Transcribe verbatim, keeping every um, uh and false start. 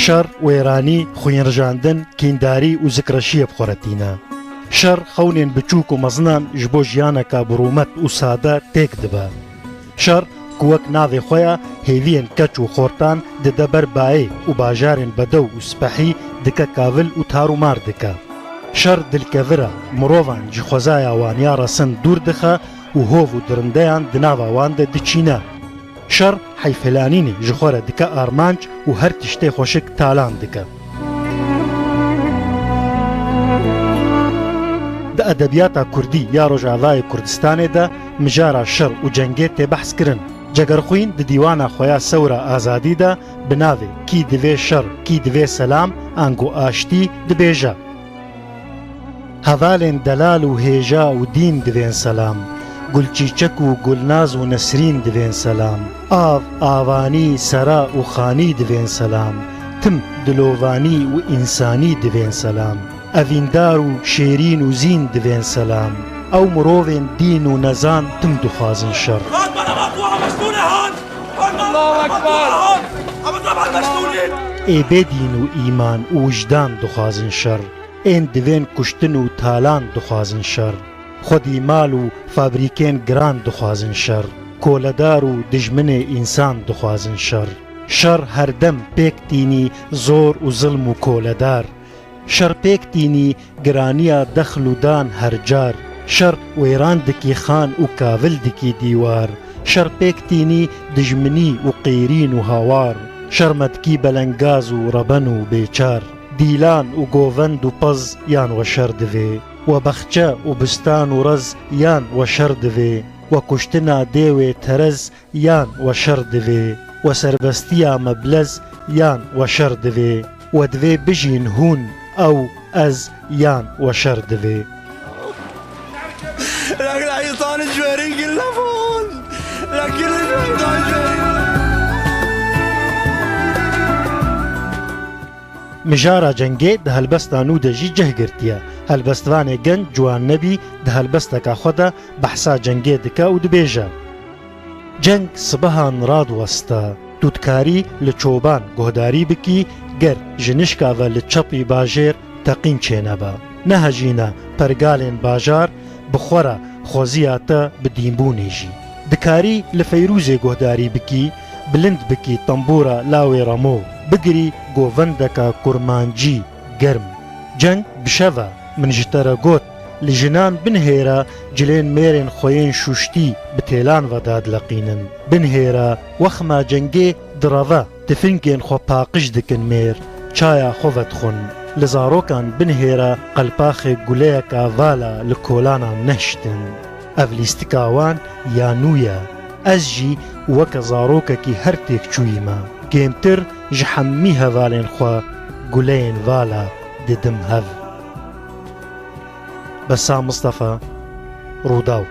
Şer, wêranî, xwînrijandin, kîndarî û zikreşiyê bi xwe re tîne. Şer xewnên biçûk û mezinan ji bo jiyaneka bi rûmet û sade têk dibe. Şer ku wek navê xwe ya hêviyên keç û xortan dide ber bayê û bajarên bedew û spehî dike kavil û tar û mar dike. Şer dilkevir e, mirovan ji xwezaya wan ya resin dûr dixe û hov û dirindeyan di nava wan de diçîne. Şer heyfhilanînê ji xwe re dike armanc û her tiştê xweşik talan dike. Di edebiyata kurdî ya Rojavayê Kurdistanê de mijara şer û cengê tê behs kirin. Cegerxwîn di dîwana xwe ya Sewra Azadî de bi navê Kî divê şer, kî divê selam, ango aştî dibêje. Hevalên delal û hêja û dîn divên selam. Gulçîçek û Gulnaz û Nesrîn divên selam. Av, avanî, sera û xanî divên selam. Tim dilovanî û însanî divên selam. Evîndar û şêrîn û zîn divên selam. Ew mirovên dîn û nezan tim dixwazin şer. Ê bê dîn û îman û wijdan dixwazin şer. Ên divên kuştin û talan dixwazin şer. Xwedî mal û fabrîkên giran dixwazin şer. Koledar û dijminê însan dixwazin şer. Şer herdem pêk tînî zor û zilm û koledar. Şer pêk tînî giraniya dexl û dan her car. Şer wêran dikî xan û kavil dikî dîwar. Şer pêk tînî dijminî û qêrîn û hawar. Şer me dikî belengaz û reben û bêçar. Dîlan û govend û pez yan we şer divê. We bexçe û bistan û rez yan we şer divê. We kuştina dêwê terez yan we şer divê. We serbestiya me bilez yan we şer divê. We divê bijîn hûn, ew, ez yan we şer divê. Lek lehîtanî ji werî gil nebûn. Lek gil ji werî. Mijara cengê di helbesta nû de jî cih girtiye. Helbestvanê genc Ciwan Nebî di helbesteka xwe de behsa cengê dike û dibêje, Ceng sibehan radiweste. Tu dikarî li çoban guhdarî bikî, ger ji nişka ve li çepî bajêr teqîn çênebe. Nehejîne pergalên bajar, bi xwe re xweziya te bi dînbûnê jî. Dikarî li Feyrûzê guhdarî bikî, bilind bikî tembûra lawê remo, bigirî govendeka kurmancî germ. Ceng bi şev e, min ji te re got, li jinan binihêre cilên mêrên xwe yên şûştî bi têlan ve dadileqînin. Binihêre wexma cengê direve, tifingên xwe paqij dikin mêr, çaya xwe vedixwin. Li zarokan binihêre qelpaxê guleyeka vala li kolanan nehiştin. Ev lîstika wan ya nû ye. Ez jî weke zarokekî her têkçûyî me. Kêmtir ji hemî hevalên xwe guleyên vala didim hev. Bessam Mistefa, Rûdaw.